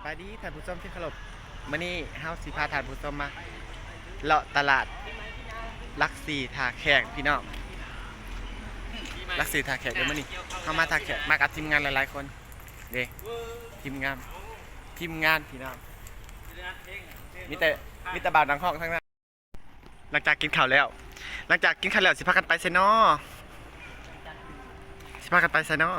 ສະບາຍດີທ່ານຜູ້ຊົມທີ່ເຄົາລົບ, ມື້ນີ້ເຮົາຊິພາທ່ານຜູ້ຊົມມາເລາະຕະຫຼາດຫຼັກສີ່ທ່າແຂກພີ່ນ້ອງ, ຫຼັກສີ່ທ່າແຂກເດີ. ມື້ນີ້ເຮົາມາທ່າແຂກ ມາກັບທີມງານຫຼາຍໆຄົນເດ້, ທີມງານ ທີມງານພີ່ນ້ອງ, ມີແຕ່ ມີແຕ່ບ່າວນັກຮ້ອງທັງນັ້ນ. ຫຼັງຈາກກິນເຂົ້າແລ້ວ ຫຼັງຈາກກິນເຂົ້າແລ້ວ ຊິພາກັນໄປໃສນໍ? ຊິພາກັນໄປໃສນໍ?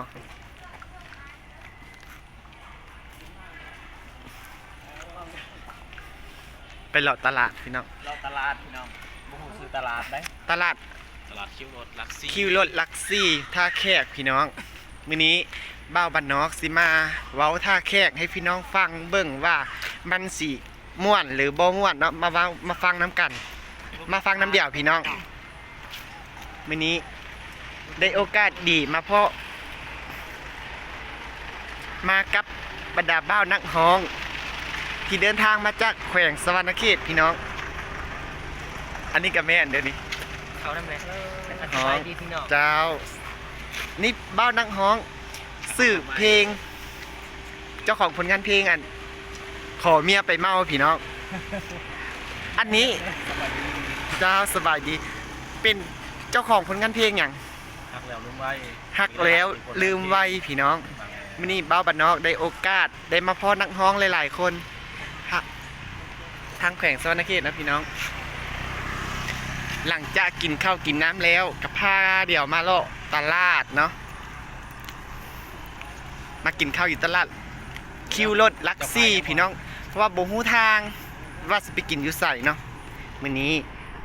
ໄປເລາະຕະຫຼາດພີ່ນ້ອງ, ເລາະຕະຫຼາດພີ່ນ້ອງ, ບໍ່ຮູ້ຊື່ຕະຫຼາດໃດ໋, ຕະຫຼາດ ຕະຫຼາດຄິວລົດຫຼັກສີ່ ຄິວລົດຫຼັກສີ່ທ່າແຂກພີ່ນ້ອງ. ມື້ນີ້ບ່າວບ້ານນອກຊິມາເວົ້າທ່າແຂກໃຫ້ພີ່ນ້ອງຟັງເບິ່ງວ່າມັນຊິ ມ່ວນຫຼືບໍ່ມ່ວນເນາະ, ມາເວົ້າມາຟັງນຳກັນ, ມາຟັງນຳດຽວພີ່ນ້ອງ. ມື້ນີ້ໄດ້ໂອກາດດີມາພໍ້ ມາກັບບັນດາບ່າວນັກຮ້ອງທີ່ເດີນທາງມາຈາກແຂວງສະຫວັນນະເຂດພີ່ນ້ອງ. ອັນນີ້ກະແມ່ນເດີນີ້ ເຂົ້ານຳແຫຼະ. ສະບາຍດີພີ່ນ້ອງ. ເຈົ້າ ນີ້ບ່າວນັກຮ້ອງ ຊື່ເພງ ເຈົ້າຂອງຜົນງານເພງ ອັນ ຂໍເມຍໄປເມົາພີ່ນ້ອງ. ອັນນີ້ ເຈົ້າ ສະບາຍດີ ເປັນເຈົ້າຂອງຜົນງານເພງຫຍັງ? ຮັກແລ້ວລືມໄວ ຮັກແລ້ວລືມໄວພີ່ນ້ອງ. ມື້ນີ້ບ່າວບ້ານນອກໄດ້ໂອກາດໄດ້ມາພໍ້ນັກຮ້ອງຫຼາຍໆຄົນ ທາງແຂວງສະຫວັນນະເຂດນະພີ່ນ້ອງ. ຫຼັງຈາກກິນເຂົ້າກິນນ້ຳແລ້ວ ກະພາດຽວມາເລາະຕະຫຼາດເນາະ. ມາກິນເຂົ້າຢູ່ຕະຫຼາດຄິວລົດຫຼັກສີ່ພີ່ນ້ອງ, ເພາະວ່າບໍ່ຮູ້ທາງວ່າຊິໄປກິນຢູ່ໃສເນາະ. ມື້ນີ້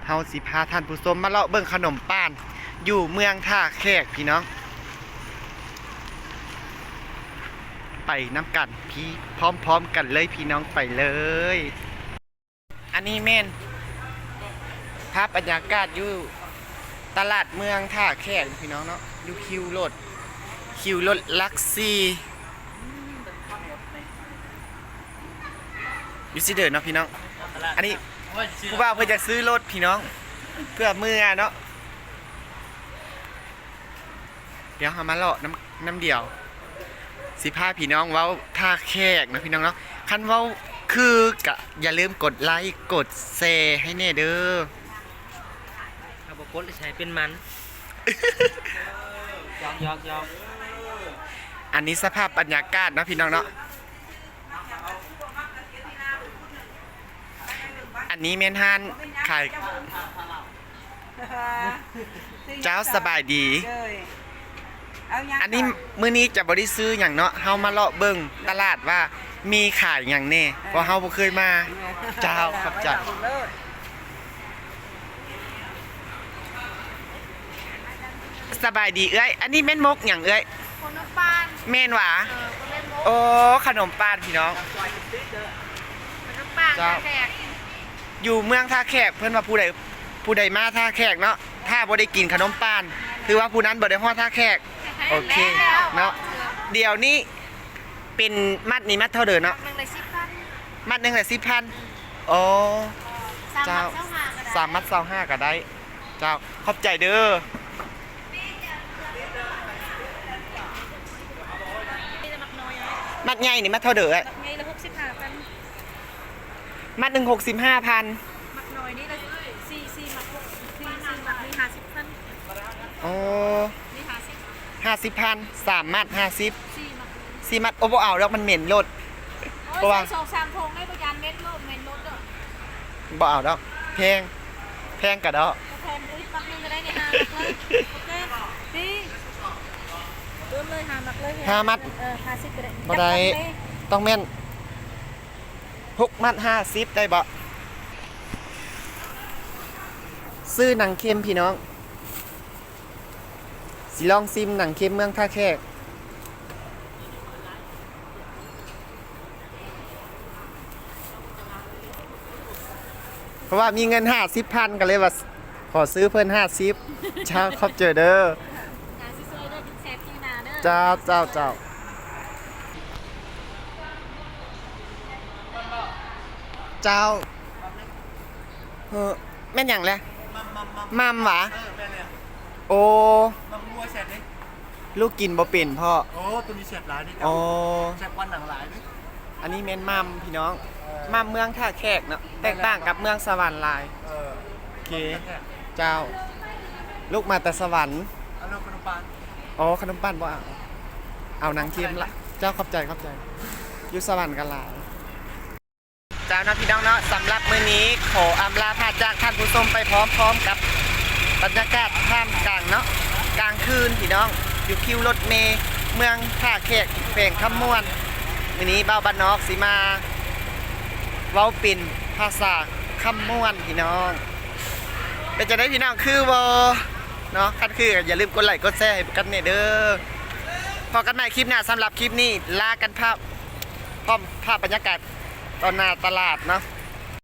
ເຮົາຊິພາທ່ານຜູ້ຊົມມາເລາະເບິ່ງຂະໜົມປານຢູ່ເມືອງທ່າແຂກພີ່ນ້ອງ, ໄປນຳກັນພີ່ ພ້ອມໆກັນເລີຍພີ່ນ້ອງ, ໄປເລີຍ. ອັນນີ້ແມ່ນພາບບັນຍາກາດຢູ່ຕະຫຼາດເມືອງທ່າແຂກພີ່ນ້ອງເນາະ, ຢູ່ຄິວລົດ ຄິວລົດຫຼັກສີ່ ຢູ່ຊີ້ເດີເນາະພີ່ນ້ອງ. ອັນນີ້ຜູ້ບ່າວເພິ່ນຢາກຊື້ລົດພີ່ນ້ອງ ເພື່ອເມືອເນາະ. ດຽວເຮົາມາເລາະນຳ ນຳດຽວ ຊິພາພີ່ນ້ອງເວົ້າທ່າແຂກເນາະພີ່ນ້ອງເນາະ. ຄັນເວົ້າຄືກະຢ່າລືມກົດໄລກົດແຊໃຫ້ແດ່ເດີ. ຖ້າບໍ່ກົດແຊເປັນມັນ ຢອກໆໆ. ອັນນີ້ສະພາບບັນຍາກາດເນາະພີ່ນ້ອງເນາະ. ອັນນີ້ແມ່ນຮ້ານຂາຍ ເຈົ້າ ສະບາຍດີ. ເອີຍ ອັນນີ້ມື້ນີ້ຈະບໍ່ໄດ້ຊື້ຫຍັງເນາະ, ເຮົາມາເລາະເບິ່ງຕະຫຼາດວ່າມີຂາຍຫຍັງແດ່ ເພາະເຮົາບໍ່ເຄີຍມາ. ເຈົ້າ ຂອບໃຈ. ສະບາຍດີເອື້ອຍ, ອັນນີ້ແມ່ນມົກຫຍັງເອື້ອຍ? ຂະໜົມປານ. ແມ່ນຫວາ? ເອີ ຂະໜົມປານພີ່ນ້ອງ. ຂະໜົມປານ ເຈົ້າ ທ່າແຂກ ຢູ່ເມືອງທ່າແຂກ. ເພິ່ນວ່າຜູ້ໃດ ຜູ້ໃດມາທ່າແຂກເນາະ ຖ້າບໍ່ໄດ້ກິນຂະໜົມປານ ຖືວ່າຜູ້ນັ້ນບໍ່ໄດ້ຮອດທ່າແຂກ. ໂອເຄເນາະ. ດຽວນີ້ເປັນມັດນີ້ມັດເທົ່າເດີເນາະ? ມັດໜຶ່ງລະສິບພັນ. ມັດໜຶ່ງລະສິບພັນ. ອໍ ເຈົ້າ ສາມມັດຊາວຫ້າກະໄດ້. ເຈົ້າ ຂອບໃຈເດີ. ມັດໃຫຍ່ນີ້ມັດເທົ່າເດີ? ມັດໃຫຍ່ລະຫົກສິບຫ້າພັນ. ມັດໜຶ່ງຫົກສິບຫ້າພັນ. ມັດນ້ອຍນີ້ລະສີ່ ສີ່ມັດ ສີ່ ສີ່ມັດນີ້ຫ້າສິບພັນ. ອໍ ນີ້ຫ້າສິບ ຫ້າສິບພັນ. ສາມມັດຫ້າສິບ ສີ່ມັດ ສີ່ມັດ. ໂອ້ ບໍ່ເອົາດອກ ມັນເໝັນລົດ. ໂອ້ຍ ເພາະວ່າ ໃສ່ສອງສາມຖົງໄດ້ ບໍ່ຢ້ານເໝັນໂລດ ເໝັນລົດເດີ. ບໍ່ເອົາດອກ ແພງ ແພງກະດອກ. ບໍ່ແພງ ເອີຍ ມັດໜຶ່ງກະໄດ້ນີ້ ຫ້າມັດເລີຍ. ໂອເຄ ນີ້ ເລີ່ມເລີຍ ຫ້າມັດເລີຍ. ຫ້າມັດ ເອີ ຫ້າສິບກະໄດ້. ບໍ່ໄດ້ ຕ້ອງແມ່ນຫົກມັດຫ້າສິບ ໄດ້ບໍ່? ຊື້ໜັງເຄັມພີ່ນ້ອງ. ຊິລອງຊິມໜັງເຄັມເມືອງທ່າແຂກ ເພາະວ່າມີເງິນຫ້າສິບພັນ ກະເລີຍວ່າຂໍຊື້ເພິ່ນຫ້າສິບ. ເຈົ້າ ຂອບໃຈເດີ. ເຈົ້າ ເຈົ້າ ເຈົ້າ ເຈົ້າ. ແມ່ນຫຍັງແລະ? ໝ່ຳ ໝ່ຳ ໝ່ຳ ໝ່ຳຫວາ? ເອີ ແມ່ນແລ້ວ. ໂອ້ ໝ່ຳງົວແຊບເດ້. ລູກກິນບໍ່ເປັນພໍ່. ໂອ້ ໂຕນີ້ແຊບຫຼາຍເດ້. ອໍ ແຊບກວ່າໜັງຫຼາຍເດ້. ອັນນີ້ແມ່ນໝ່ຳພີ່ນ້ອງ ໝ່ຳເມືອງທ່າແຂກເນາະ ແຕກຕ່າງກັບເມືອງສະຫວັນຫຼາຍ. ເອີ ໂອເຄ ເຈົ້າ ລູກມາແຕ່ສະຫວັນ. ເອົາຂະໜົມປານ ອໍ ຂະໜົມປານບໍ່ເອົາ ເອົານາງຄຣີມລະ. ເຈົ້າ ຂອບໃຈ ຂອບໃຈ. ຢູ່ສະຫວັນກໍຫຼາຍ. ເຈົ້າເນາະພີ່ນ້ອງເນາະ ສຳລັບມື້ນີ້ຂໍອຳລາພາຈາກທ່ານຜູ້ຊົມໄປພ້ອມໆກັບບັນຍາກາດທ່າມກາງເນາະ ກາງຄືນພີ່ນ້ອງ ຢູ່ຄິວລົດເມເມືອງທ່າແຂກ ແຂວງຄຳມ່ວນ. ມື້ນີ້ບ່າວບ້ານນອກຊິມາເວົ້າເປັນພາສາຄຳມ່ວນພີ່ນ້ອງ. ເປັນຈັ່ງໃດພີ່ນ້ອງ ຄືບໍ່ເນາະ? ຄັນຄືກໍຢ່າລືມກົດໄລກົດແຊໃຫ້ກັນແດ່ເດີ. ພໍ້ກັນໃໝ່ຄລິບໜ້າ ສຳລັບຄລິບນີ້ລາກັນພາບ ພ້ອມພາບບັນຍາກາດ ຕອນໜ້າຕະຫຼາດເນາະ